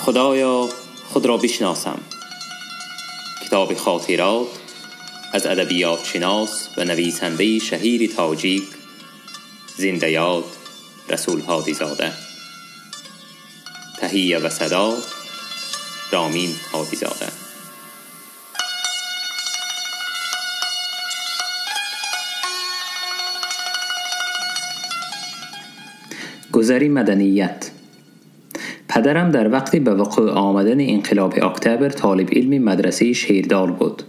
خدایا خود را بشناسم. کتاب خاطرات از ادبیات شناس و نویسنده شهیر تاجیک زنده یاد رسول هادی زاده. تهیه و صدا رامین هادی زاده. گذری مدنیت. پدرم در وقتی به وقوع آمدن انقلاب اکتبر طالب علم مدرسه شیردال بود.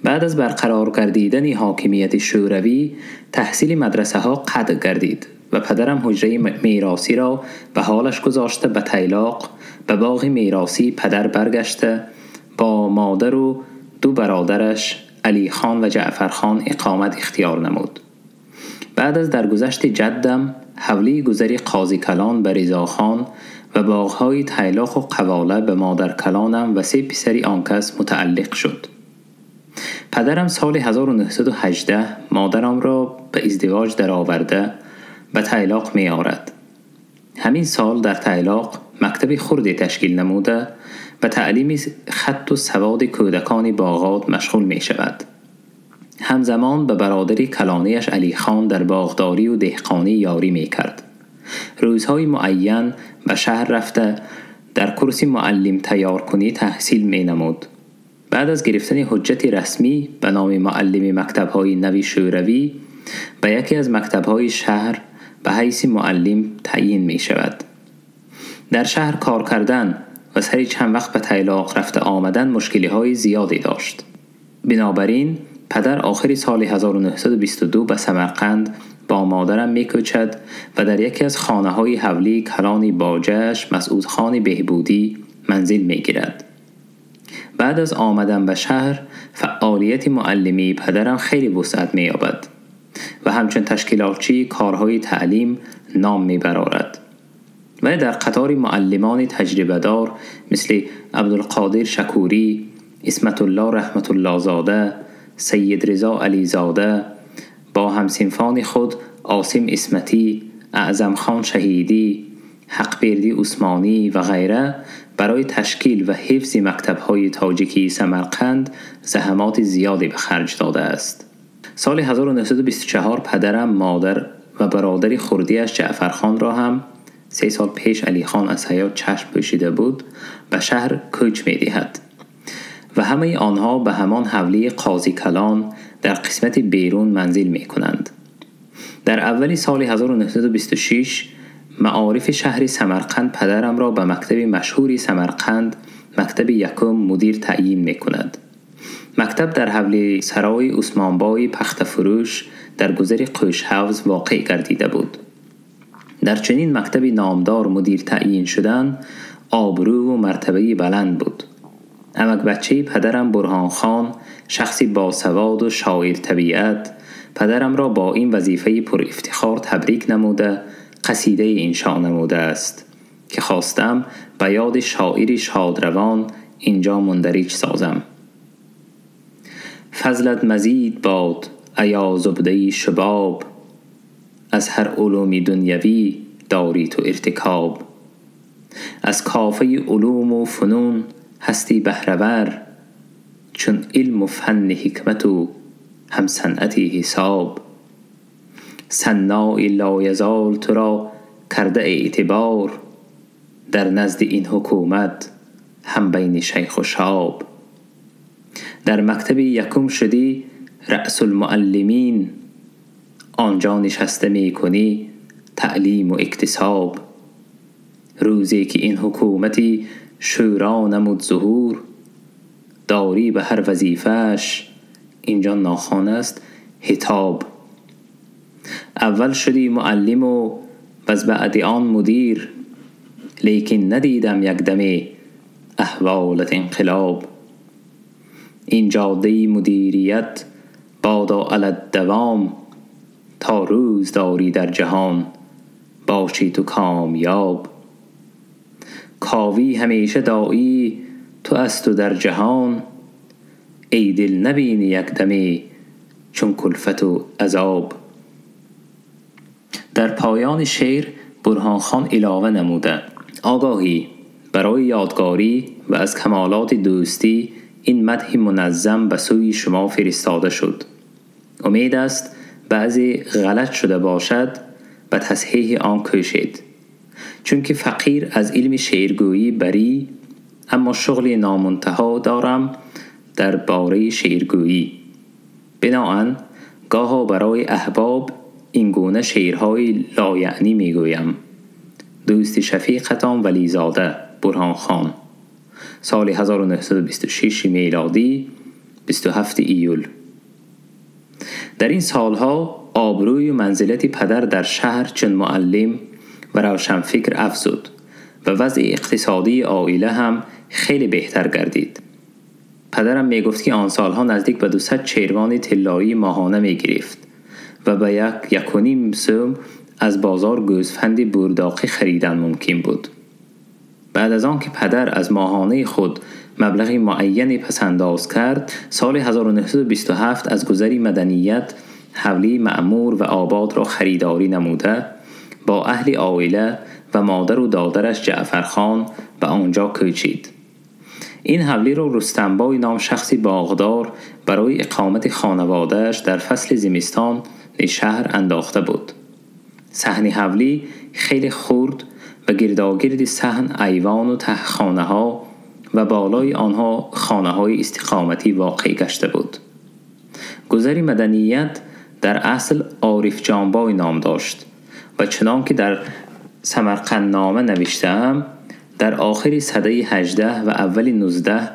بعد از برقرار گردیدن حاکمیت شوروی تحصیل مدرسه ها قطع گردید و پدرم حجره میراثی را به حالش گذاشته به تیلاق به باغ میراثی پدر برگشته با مادر و دو برادرش علی خان و جعفر خان اقامت اختیار نمود. بعد از درگذشت جدم حولی گذری قاضی کلان به رضا خان و باغ‌های تیلاق و قواله به مادر کلانم و سه پسری آن کس متعلق شد. پدرم سال 1918 مادرم را به ازدواج درآورده به تیلاق می آورد. همین سال در تیلاق مکتب خردی تشکیل نموده به تعلیم خط و سواد کودکان باغات مشغول می شود. همزمان به برادری کلانیش علی خان در باغداری و دهقانی یاری می کرد. روزهای معین به شهر رفته در کورس معلم تیار کنی تحصیل می نمود. بعد از گرفتن حجت رسمی به نام معلم مکتب‌های نوی شوروی به یکی از مکتب‌های شهر به حیث معلم تعیین می شود. در شهر کار کردن و سری چند وقت به تیلاق رفته آمدن مشکلی های زیادی داشت. بنابراین پدر آخر سال 1922 به سمرقند با مادرم میکوچد و در یکی از خانه های حولی کلانی باجش مسعود خان بهبودی منزل میگیرد. بعد از آمدن به شهر فعالیت معلمی پدرم خیلی وسعت مییابد و همچون تشکیلاتچی کارهای تعلیم نام میبرارد. ولی در قطار معلمان تجربه دار مثل عبدالقادر شکوری، عصمت الله رحمت الله زاده، سید رضا علی زاده با همصنفان خود عاصم عصمتی، اعظم خان شهیدی، حقبردی عثمانی و غیره برای تشکیل و حفظ مکتب‌های تاجیکی سمرقند زحمات زیادی به خرج داده است. سال 1924 پدرم، مادر و برادر خردیش جعفر خان را هم 3 سال پیش علی خان از حیات چشم پوشیده بود به شهر کوچ می‌دهد و همه آنها به همان حولی قاضی کلان در قسمت بیرون منزل می کنند. در اولی سال 1926 معارف شهر سمرقند پدرم را به مکتب مشهور سمرقند، مکتب یکم، مدیر تعیین می کند. مکتب در حولی سرای عثمانبای پخته فروش در گذر قوش حوض واقع گردیده بود. در چنین مکتب نامدار مدیر تعیین شدن آبرو و مرتبه بلند بود. امک بچه پدرم برهان خان، شخصی باسواد و شاعر طبیعت، پدرم را با این وظیفه پر افتخار تبریک نموده قصیده انشاء نموده است که خواستم به یاد شاعری شادروان اینجا مندرج سازم. فضلت مزید باد ایا زبده شباب، از هر علوم دنیوی داری تو ارتکاب. از کافه علوم و فنون هستی بهره‌ور، چون علم و فن حکمت و هم صنعتی حساب. صناع لایزال تو را کرده اعتبار، در نزد این حکومت هم بین شیخ و شاب. در مکتب یکم شدی رأس المعلمین، آنجا نشسته می کنی تعلیم و اکتساب. روزی که این حکومتی شورا نمود ظهور، داری به هر وظیفه‌اش اینجا ناخوان است حتاب. اول شدی معلم و از بعد آن مدیر، لیکن ندیدم یک دم احوالت انقلاب. این جاده مدیریت بادا علی الدوام، تا روز داری در جهان باشی تو کامیاب. کاوی همیشه داعی تو است و در جهان، ای دل نبینی یک دمی چون کلفت و عذاب. در پایان شعر برهان خان علاوه نموده: آگاهی برای یادگاری و از کمالات دوستی این مدح منظم به سوی شما فرستاده شد. امید است بعضی غلط شده باشد، به تصحیح آن کوشید، چون که فقیر از علم شعرگویی بری، اما شغل نامنتها دارم در باره شعرگویی. بناهن گاها برای احباب این گونه شعرهای لایعنی میگویم. دوست شفیقتان ولیزاده برهان خان، سال 1926 میلادی، 27 ایول. در این سالها آبروی و منزلت پدر در شهر چون معلم و روشنفکر افزود و وضع اقتصادی عائله هم خیلی بهتر گردید. پدرم می گفت که آن سالها نزدیک به 200 چیروان طلایی ماهانه می گرفت و به 1.5 سوم از بازار گوسفند بورداقی خریدن ممکن بود. بعد از آن که پدر از ماهانه خود مبلغ معینی پس‌انداز کرد، سال 1927 از گذری مدنیت حولی معمور و آباد را خریداری نموده با اهل عائله و مادر و دادرش جعفرخان به آنجا کوچید. این حولی را رستمبای نام شخصی باغدار برای اقامت خانواده‌اش در فصل زمستان شهر انداخته بود. صحن حولی خیلی خرد و گرداگرد صحن ایوان و ته ها و بالای آنها خانه های استقامتی واقع گشته بود. گذری مدنیت در اصل عارف جانبای نام داشت و چنان که در سمرقند نامه نوشتم، در آخر سده 18 و اول 19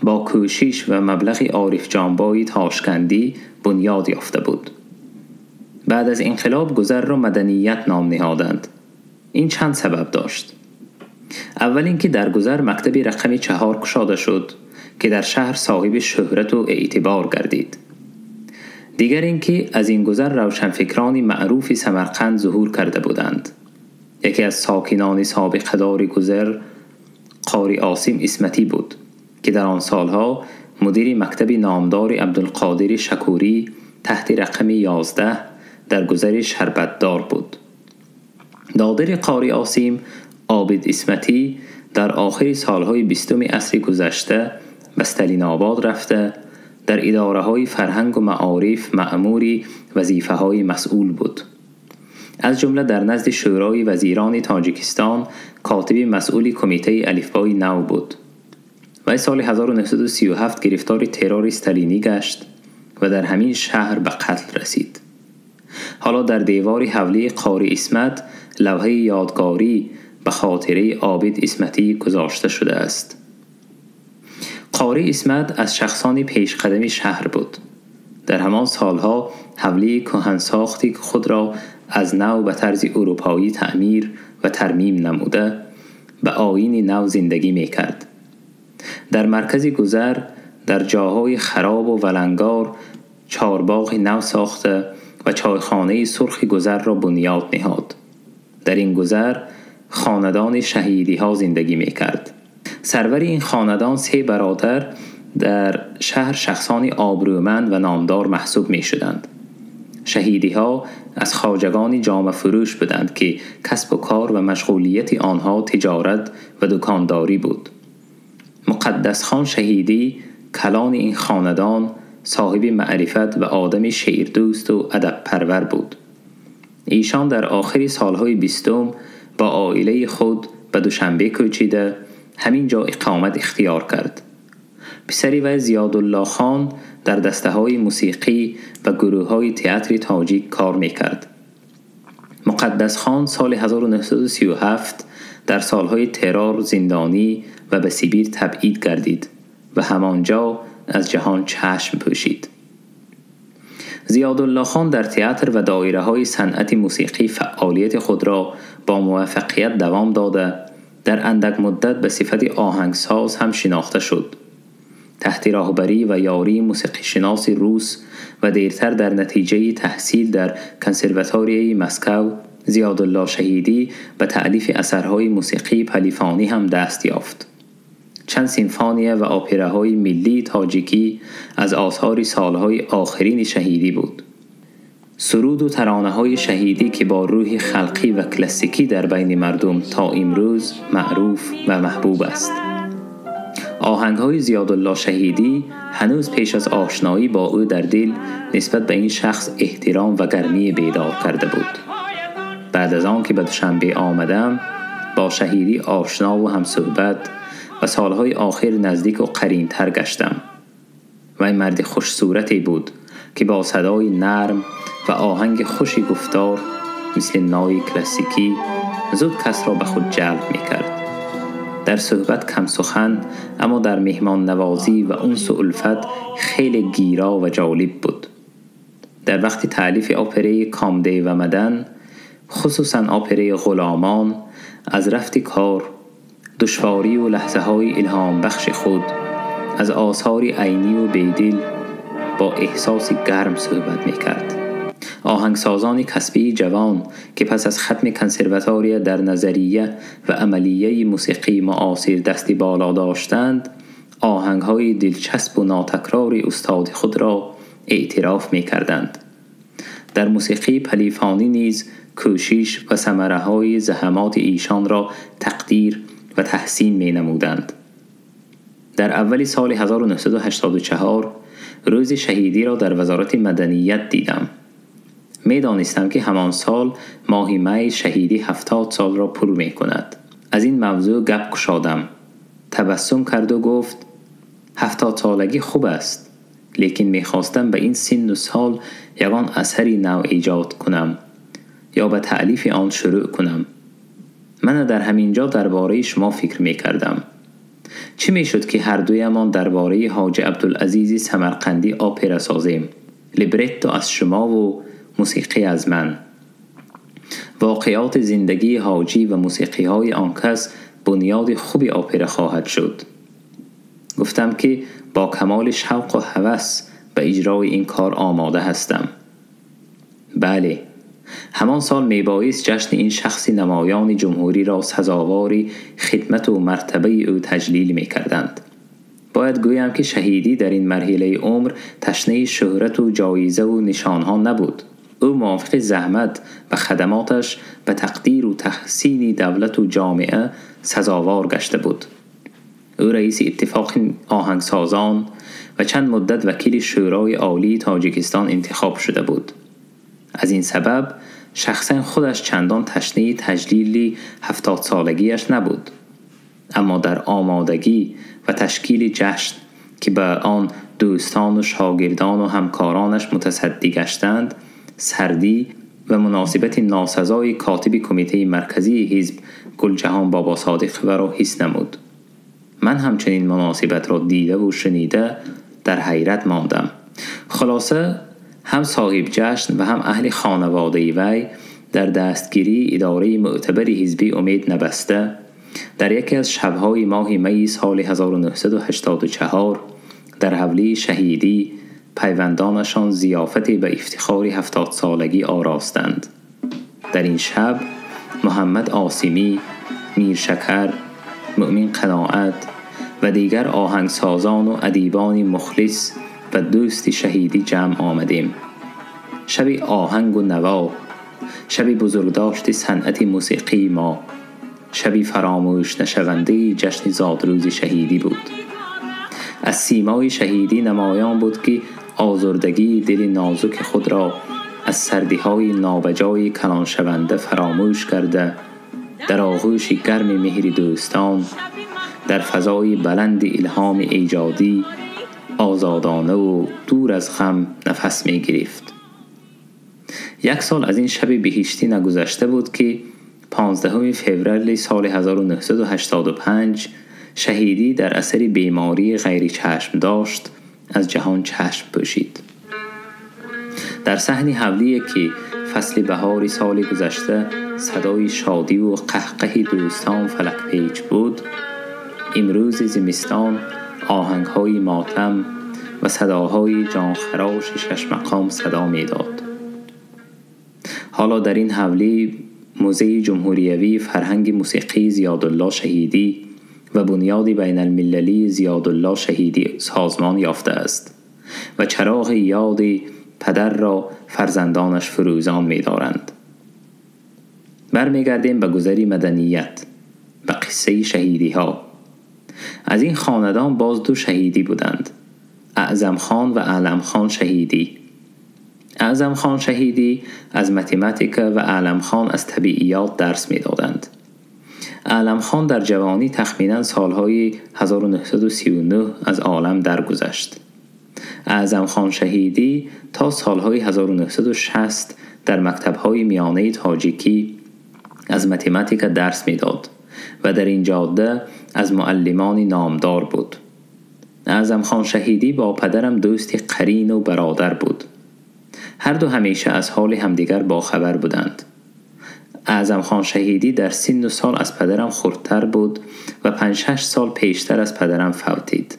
با کوشش و مبلغ عارف جانبای تاشکندی بنیاد یافته بود. بعد از انقلاب گذر را مدنیت نام نهادند. این چند سبب داشت. اول اینکه در گذر مکتب رقم 4 گشاده شد که در شهر صاحب شهرت و اعتبار گردید. دیگر اینکه از این گذر روشنفکران معروف سمرقند ظهور کرده بودند. یکی از ساکنان سابقه دار گذر قاری عاصم عصمتی بود که در آن سالها مدیر مکتب نامدار عبدالقادر شکوری تحت رقم 11 در گذر شربتدار بود. دادر قاری عاصم عابد عصمتی در آخر سالهای 20 عصر گذشته به ستالین آباد رفته، در اداره های فرهنگ و معارف مأموری وظیفه های مسئول بود. از جمله در نزد شورای وزیران تاجیکستان کاتب مسئول کمیته الفبای نو بود. و سال 1937 گرفتار ترور استالینی گشت و در همین شهر به قتل رسید. حالا در دیوار حولی قاری عصمت لوحه یادگاری به خاطره عابد عصمتی گذاشته شده است. قاری عصمت از شخصان پیشقدم شهر بود. در همان سالها حولی کهن ساختی خود را از نو به طرز اروپایی تعمیر و ترمیم نموده به آیین نو زندگی می کرد. در مرکز گذر در جاهای خراب و ولنگار چارباغ نو ساخته و چایخانه سرخ گذر را بنیاد نهاد. در این گذر خاندان شهیدی ها زندگی می کرد. سرور این خاندان 3 برادر در شهر شخصان آبرومند و نامدار محسوب می شدند. شهیدی ها از خواجگان جامه فروش بودند که کسب و کار و مشغولیت آنها تجارت و دکانداری بود. مقدس خان شهیدی کلان این خاندان صاحب معرفت و آدم شعردوست و ادب پرور بود. ایشان در آخر سالهای 20 با عائله خود به دوشنبه کوچیده همین جا اقامت اختیار کرد. پسری و زیادالله خان در دسته های موسیقی و گروه های تئاتر تاجیک کار میکرد. مقدس خان سال 1937 در سالهای ترور زندانی و به سیبیر تبعید گردید و همانجا از جهان چشم پوشید. زیادالله خان در تئاتر و دایره های صنعت موسیقی فعالیت خود را با موفقیت دوام داده، در اندک مدت به صفت آهنگساز هم شناخته شد. تحت راهبری و یاری موسیقی شناس روس و دیرتر در نتیجه تحصیل در کنسرواتوریه مسکو، زیادالله شهیدی به تألیف اثرهای موسیقی پلیفانی هم دست یافت. چند سیمفونی و اپراهای ملی تاجیکی از آثار سالهای آخرین شهیدی بود. سرود و ترانه‌های شهیدی که با روح خلقی و کلاسیکی در بین مردم تا امروز معروف و محبوب است. آهنگ‌های زیادالله شهیدی هنوز پیش از آشنایی با او در دل نسبت به این شخص احترام و گرمی بیدار کرده بود. بعد از آن که به دوشنبه آمدم با شهیدی آشنا و همصحبت و سالهای آخر نزدیک و قرین‌تر گشتم. و این مرد خوش صورتی بود که با صدای نرم و آهنگ خوشی گفتار مثل نای کلاسیکی زود کس را به خود جلب می‌کرد. در صحبت کم سخن، اما در مهمان نوازی و انس و الفت خیلی گیرا و جالب بود. در وقت تألیف اپرای کامده و مدن، خصوصا اپرای غلامان، از رفت کار، دشواری و لحظه های الهام بخش خود، از آثار عینی و بیدل با احساس گرم صحبت می‌کرد. آهنگسازان کسبی جوان که پس از ختم کنسرواتواریا در نظریه و عملیه موسیقی معاصر دستی بالا داشتند، آهنگ‌های دلچسب و ناتکرار استاد خود را اعتراف می‌کردند. در موسیقی پلیفانی نیز کوشش و ثمره‌های زحمات ایشان را تقدیر و تحسین می‌نمودند. در اول سال 1984 روز شهیدی را در وزارت مدنیت دیدم. می‌دانستم که همان سال ماه می شهیدی 70 سال را پر می‌کند. از این موضوع گپ گشادم. تبسم کرد و گفت 70 سالگی خوب است، لیکن می‌خواستم به این سن و سال یگان اثری نو ایجاد کنم یا به تألیف آن شروع کنم. من در همین جا درباره شما فکر می‌کردم. چی می‌شد که هر دویمان درباره حاج عبدالعزیز سمرقندی اپرا سازیم؟ لیبرتو از شما و موسیقی از من. واقعات زندگی حاجی و موسیقی های آن کس بنیاد خوبی اپرا خواهد شد. گفتم که با کمال شوق و هوس به اجرای این کار آماده هستم. بله، همان سال میبایست جشن این شخص نمایان جمهوری را سزاوار خدمت و مرتبه او تجلیل میکردند. باید گویم که شهیدی در این مرحله عمر تشنه شهرت و جایزه و نشانها نبود. او موافق زحمت و خدماتش به تقدیر و تحسین دولت و جامعه سزاوار گشته بود. او رئیس اتفاق آهنگسازان و چند مدت وکیل شورای عالی تاجیکستان انتخاب شده بود. از این سبب شخصا خودش چندان تشنه تجلیل 70 سالگیش نبود، اما در آمادگی و تشکیل جشن که به آن دوستان و شاگردان و همکارانش متصدی گشتند، سردی و مناسبت ناسزای کاتب کمیته مرکزی حزب گلجهان بابا صادق را حس نمود. من همچنین مناسبت را دیده و شنیده در حیرت ماندم. خلاصه هم صاحب جشن و هم اهل خانواده وی در دستگیری اداره معتبر حزبی امید نبسته، در یکی از شب‌های ماه می سال 1984 در حولی شهیدی پیوندانشان ضیافتی به افتخار 70 سالگی آراستند. در این شب محمد آسیمی، میرشکر، مؤمن قناعت و دیگر آهنگسازان و ادیبان مخلص و دوست شهیدی جمع آمدیم. شب آهنگ و نوا، شب بزرگداشت صنعت موسیقی ما، شبی فراموش نشونده جشن زادروز شهیدی بود. از سیمای شهیدی نمایان بود که آزردگی دل نازک خود را از سردی‌های نابجای کلان شونده فراموش کرده، در آغوش گرم مهر دوستان، در فضای بلند الهام ایجادی، آزادانه و دور از غم نفس می گرفت. یک سال از این شب بهشتی نگذشته بود که 15 فوریه سال 1985 شهیدی در اثر بیماری غیر چشم داشت از جهان چشم پوشید. در صحن حولی که فصل بهار سال گذشته صدای شادی و قهقه دوستان فلک پیچ بود، امروز زمستان آهنگ‌های ماتم و صداهای جانخراش شش مقام صدا می‌داد. حالا در این حولی موزه جمهوریوی فرهنگ موسیقی زیادالله شهیدی و بنیاد بین المللی زیادالله شهیدی سازمان یافته است و چراغ یاد پدر را فرزندانش فروزان می دارند. برمیگردیم به گذری مدنیت، به قصه شهیدی ها. از این خاندان باز دو شهیدی بودند، اعظم خان و اعلم خان شهیدی. اعظم خان شهیدی از متماتیکا و اعلم خان از طبیعیات درس می دادند. اعلم خان در جوانی تخمیناً سالهای 1939 از عالم درگذشت. اعظم خان شهیدی تا سالهای 1960 در مکتب‌های میانه تاجیکی از متماتیکا درس میداد و در این جاده از معلمان نامدار بود. اعظم خان شهیدی با پدرم دوستی قرین و برادر بود. هر دو همیشه از حال همدیگر باخبر بودند. اعظم خان شهیدی در سن و سال از پدرم خردتر بود و 5-6 سال پیشتر از پدرم فوتید.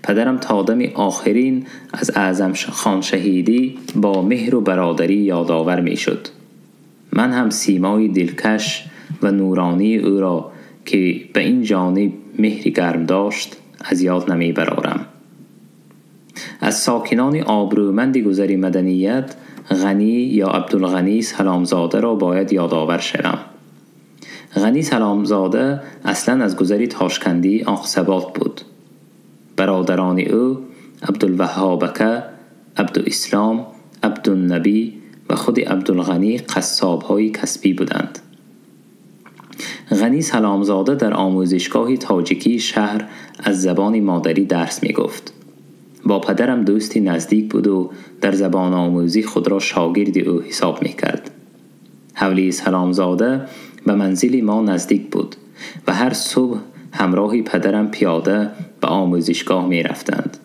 پدرم تا دم آخرین از اعظم خان شهیدی با مهر و برادری یادآور می شد. من هم سیمای دلکش و نورانی او را که به این جانب مهری گرم داشت از یاد نمی برارم. از ساکنان آبرومند گذری مدنیت، غنی یا عبدالغنی سلامزاده را باید یادآور شوم. غنی سلامزاده اصلا از گذری تاشکندی آقسبات بود. برادران او عبدالوهابکه، عبدالاسلام، عبدالنبی و خود عبدالغنی قصاب‌های کسبی بودند. غنی سلامزاده در آموزشگاه تاجیکی شهر از زبان مادری درس می گفت. با پدرم دوستی نزدیک بود و در زبان آموزی خود را شاگرد او حساب می کرد. حولی سلامزاده به منزل ما نزدیک بود و هر صبح همراه پدرم پیاده به آموزشگاه می رفتند.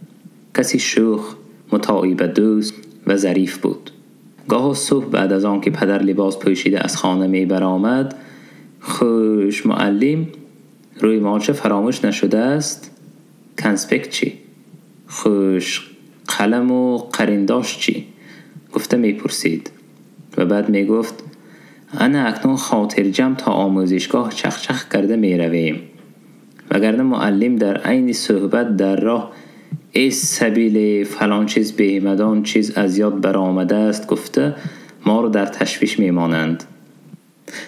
کسی شوخ، متاعب دوست و ظریف بود. گاه صبح بعد از آن که پدر لباس پوشیده از خانه می برآمد، خوش معلم روی مالچه فراموش نشده است؟ کنسپکت چی؟ خوش قلم و قرینداش چی؟ گفته می پرسید و بعد می گفت انا اکنون خاطر جمع تا آموزشگاه چخچخ کرده می رویم، وگرنه معلم در عین صحبت در راه ای سبیل فلان چیز بهمدان چیز از یاد برآمده است گفته ما رو در تشویش می مانند.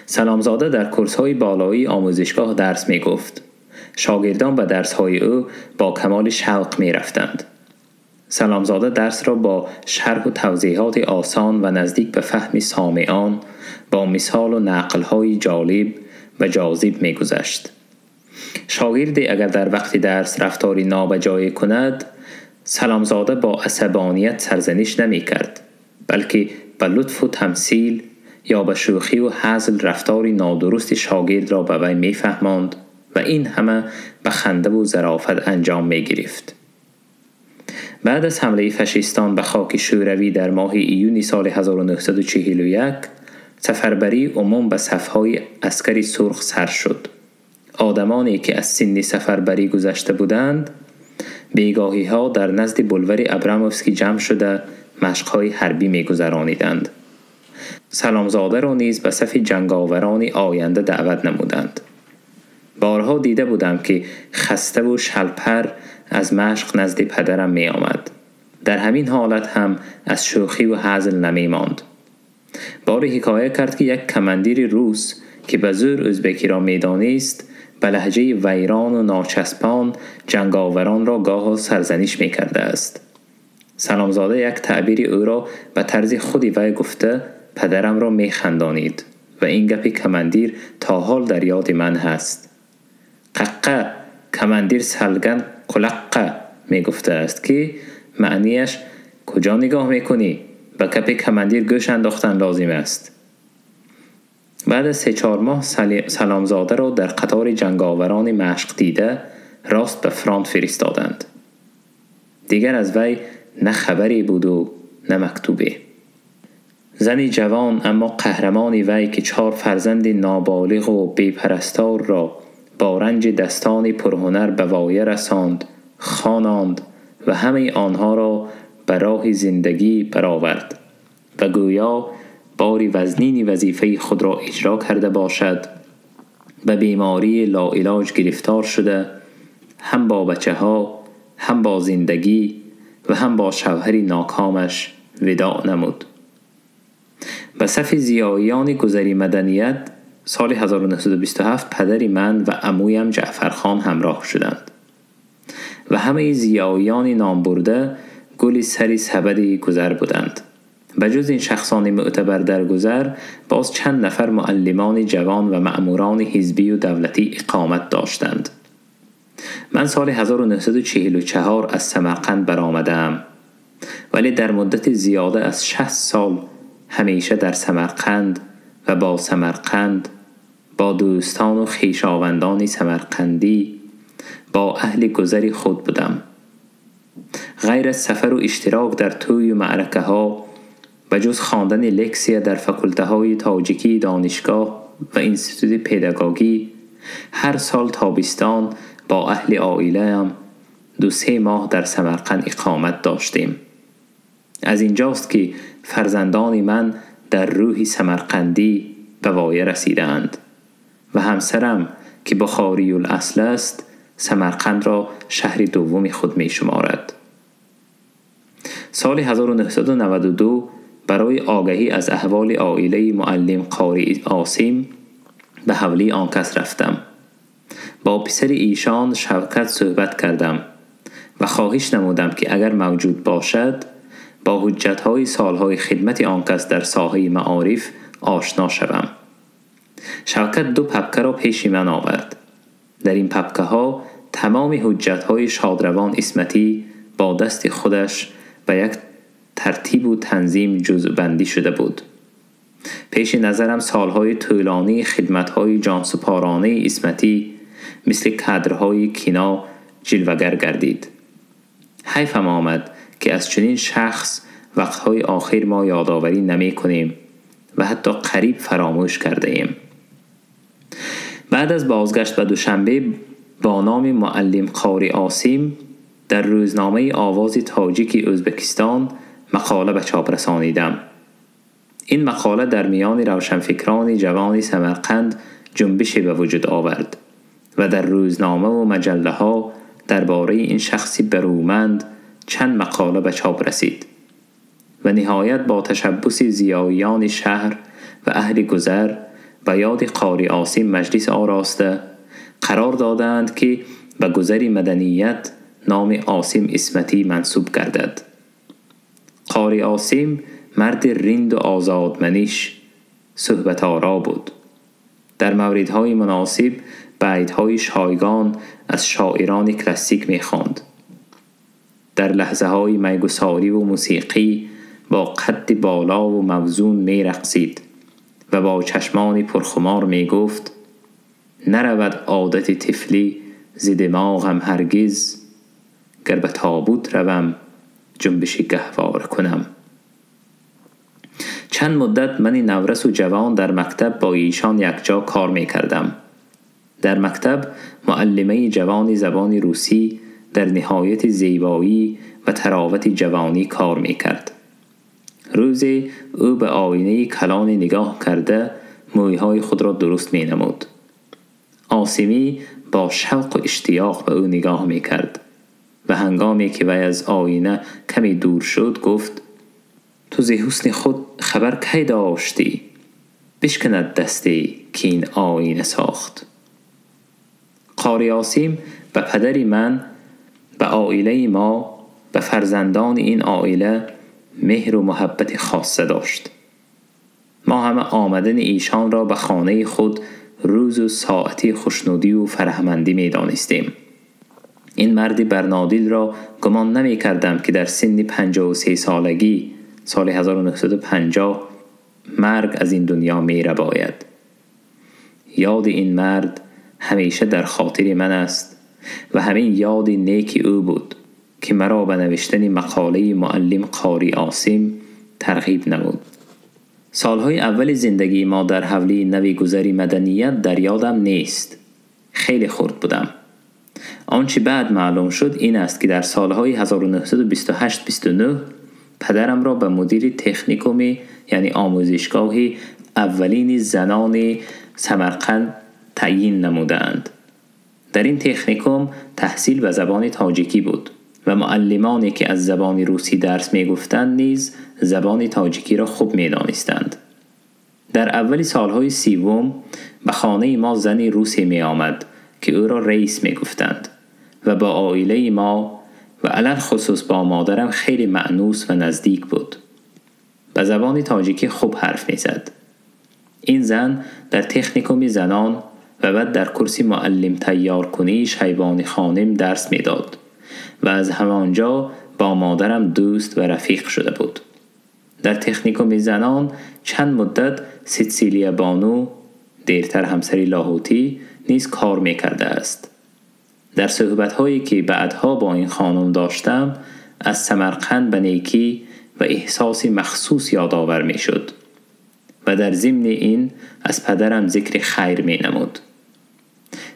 سلامزاده در کورس‌های بالایی آموزشگاه درس می گفت. شاگردان به درس‌های او با کمال شوق می رفتند. سلامزاده درس را با شرح و توضیحات آسان و نزدیک به فهم سامعان با مثال و نقل‌های جالب و جاذب می گذشت. شاگردی اگر در وقت درس رفتاری نابجای کند، سلامزاده با عصبانیت سرزنش نمی کرد، بلکه به لطف و تمثیل یا به شوخی و هزل رفتاری نادرست شاگرد را به وی می فهماند و این همه به خنده و ظرافت انجام می گرفت. بعد از حمله فاشیستان به خاک شوروی در ماه ایون سال 1941، سفربری عموم به صفهای عسکری سرخ سر شد. آدمانی که از سن سفربری گذشته بودند، بیگاهی ها در نزد بلور ابراموفسکی جمع شده مشق‌های حربی می‌گذرانیدند. سلامزاده را نیز به صف جنگاوران آینده دعوت نمودند. بارها دیده بودم که خسته و شلپر از مشق نزد پدرم می آمد. در همین حالت هم از شوخی و هزل نمی ماند. باری حکایه کرد که یک کماندیر روس که به زور ازبکی را می دانست، به لهجه ویران و ناچسبان جنگاوران را گاه سرزنش می کرده است. سلامزاده یک تعبیر او را به طرز خودی وی گفته پدرم را می خندانید و این گپ کماندیر تا حال در یاد من هست. ققه کماندیر سلگن قلقه می گفته است که معنیش کجا نگاه می کنی؟ به کپ کماندیر گوش انداختن لازم است. بعد از 3-4 ماه سلامزاده را در قطار جنگاوران مشق دیده راست به فرانت فرستادند. دیگر از وی نه خبری بود و نه مکتوبی. زنی جوان اما قهرمانی وی که 4 فرزند نابالغ و بیپرستار را با رنج دستانی پرهنر به وایه رساند، خواناند و همه آنها را به راه زندگی برآورد و گویا باری وزنینی وظیفه خود را اجرا کرده باشد، به بیماری لاعلاج گرفتار شده، هم با بچه ها، هم با زندگی و هم با شوهری ناکامش وداع نمود. به صف ضیائیان گذری مدنیت سال 1927 پدر من و عمویم جعفرخان همراه شدند و همه ضیائیان نامبرده گل سری سبد گذر بودند. به جز این شخصان معتبر در گذر، باز چند نفر معلمان جوان و مأموران حزبی و دولتی اقامت داشتند. من سال 1944 از سمرقند برآمدم، ولی در مدت زیاده از 60 سال همیشه در سمرقند و با سمرقند، با دوستان و خویشاوندان سمرقندی، با اهل گذر خود بودم. غیر از سفر و اشتراک در توی و معرکه ها و جز خواندن لکسیه در فکولته های تاجیکی دانشگاه و انستیتوت پداگوگی، هر سال تابستان با اهل عائله 2-3 ماه در سمرقند اقامت داشتیم. از اینجاست که فرزندان من در روح سمرقندی به وایه رسیدند و همسرم که بخاری الاصل است سمرقند را شهر دوم خود می شمارد. سال 1992 برای آگاهی از احوال عائله معلم قاری عاصم به حولی آن کس رفتم. با پسر ایشان شوکت صحبت کردم و خواهش نمودم که اگر موجود باشد با حجت‌های سالهای خدمت آن کس در ساحه معارف آشنا شوم. شوکت 2 پپکه را پیش من آورد. در این پپکه ها تمام حجت‌های شادروان عصمتی با دست خودش و یک ترتیب و تنظیم جزء بندی شده بود. پیش نظرم سالهای طولانی خدمت‌های جانسپارانه عصمتی مثل کادرهای کینا جلوگر گردید. حیفم آمد که از چنین شخص وقتهای آخر ما یادآوری نمی کنیم و حتی قریب فراموش کرده ایم. بعد از بازگشت به دوشنبه با نام معلم قاری عاصم در روزنامه آواز تاجیک ازبکستان مقاله به چاپ رسانیدم. این مقاله در میان روشنفکران جوان سمرقند جنبشی به وجود آورد و در روزنامه و مجله ها درباره این شخصی برومند چند مقاله به چاپ رسید و نهایت با تشبث ضیائیان شهر و اهل گذر و یاد قاری عاصم مجلس آراسته قرار دادند که به گذر مدنیت نام عاصم عصمتی منسوب گردد. قاری عاصم مرد رند و آزادمنش، صحبت آرا بود. در موردهای مناسب بیت‌های شایگان از شاعران کلاسیک می‌خواند. در لحظه‌های میگساری و موسیقی با قد بالا و موزون می‌رقصید و با چشمان پرخمار می‌گفت: نرود عادت طفلی ز دماغم هرگز، گر به تابوت روم جنبش گهواره کنم. چند مدت من نورس و جوان در مکتب با ایشان یکجا کار می‌کردم. در مکتب معلمه جوان زبان روسی در نهایت زیبایی و تراوت جوانی کار می‌کرد. روزی او به آینه کلان نگاه کرده مویهای خود را درست می‌نمود. عاصمی با شوق و اشتیاق به او نگاه می‌کرد و هنگامی که وی از آینه کمی دور شد گفت: تو ز حسن خود خبر کی داشتی؟ بشکند دستی که این آینه ساخت. قاری عاصم به پدر من، به عائله ما، به فرزندان این عائله مهر و محبت خاصه داشت. ما همه آمدن ایشان را به خانه خود روز و ساعتی خوشنودی و فرهمندی می دانستیم. این مرد برنادیل را گمان نمی کردم که در سن 53 سالگی سال 1950 مرگ از این دنیا می رباید. یاد این مرد همیشه در خاطر من است و همین یاد نیک او بود که مرا به نوشتن مقاله معلم قاری عاصم ترغیب نمود. سالهای اول زندگی ما در حولی نوی گذری مدنیت در یادم نیست. خیلی خرد بودم. آنچه بعد معلوم شد این است که در سالهای 1928-29 پدرم را به مدیر تکنیکوم، یعنی آموزشگاه اولین زنان سمرقند تعیین نمودند. در این تکنیکوم تحصیل به زبان تاجیکی بود. و معلمانی که از زبان روسی درس می گفتند نیز زبان تاجیکی را خوب می دانستند. در اول سالهای 30 به خانه ما زنی روسی می آمد که او را رئیس می گفتند و با عائله ما و علل خصوص با مادرم خیلی مأنوس و نزدیک بود. به زبان تاجیکی خوب حرف می زد. این زن در تکنیکوم زنان و بعد در کورس معلم تیار کنی شیبانی خانم درس می داد و از همانجا با مادرم دوست و رفیق شده بود. در تکنیکوم زنان چند مدت سیسیلیا بانو، دیرتر همسری لاهوتی، نیز کار می کرده است. در صحبت هایی که بعدها با این خانم داشتم از سمرقند به نیکی و احساس مخصوص یادآور می شد و در ضمن این از پدرم ذکر خیر می نمود.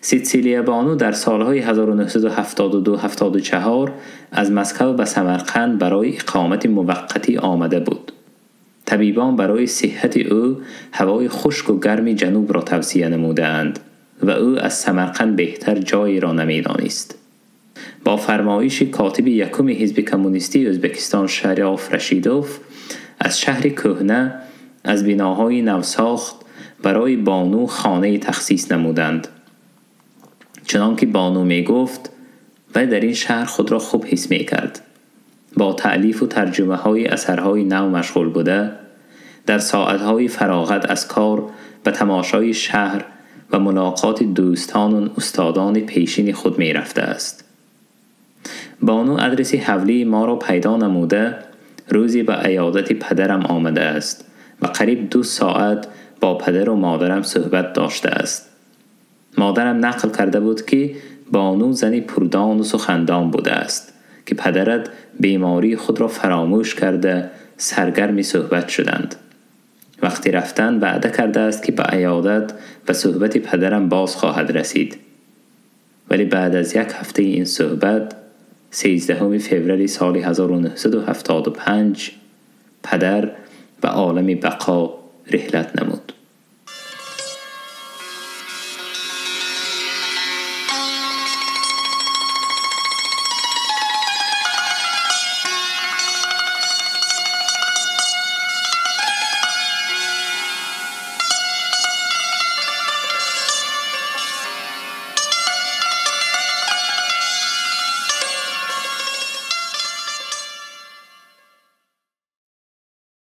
سیسیلیا بانو در سالهای 1972-74 از مسکو به سمرقند برای اقامت موقتی آمده بود. طبیبان برای صحت او هوای خشک و گرم جنوب را توصیه نمودند و او از سمرقند بهتر جایی را نمیدانست. با فرمایش کاتب یکم حزب کمونیستی ازبکستان شریف رشیدوف از شهر کهنه از بناهای نوساخت برای بانو خانه تخصیص نمودند. چنان که بانو می گفت و در این شهر خود را خوب حس می کرد. با تألیف و ترجمه های اثرهای نو مشغول بوده، در ساعتهای فراغت از کار به تماشای شهر و ملاقات دوستان و استادان پیشین خود می رفته است. بانو ادرس حولی ما را پیدا نموده، روزی به عیادت پدرم آمده است و قریب 2 ساعت با پدر و مادرم صحبت داشته است. مادرم نقل کرده بود که بانو زنی پردان و سخندان بوده است که پدرت بیماری خود را فراموش کرده سرگرم صحبت شدند. وقتی رفتن وعده کرده است که به عیادت و صحبت پدرم باز خواهد رسید. ولی بعد از 1 هفته این صحبت، 13 فوریه سال 1975 پدر به عالم بقا رحلت نمود.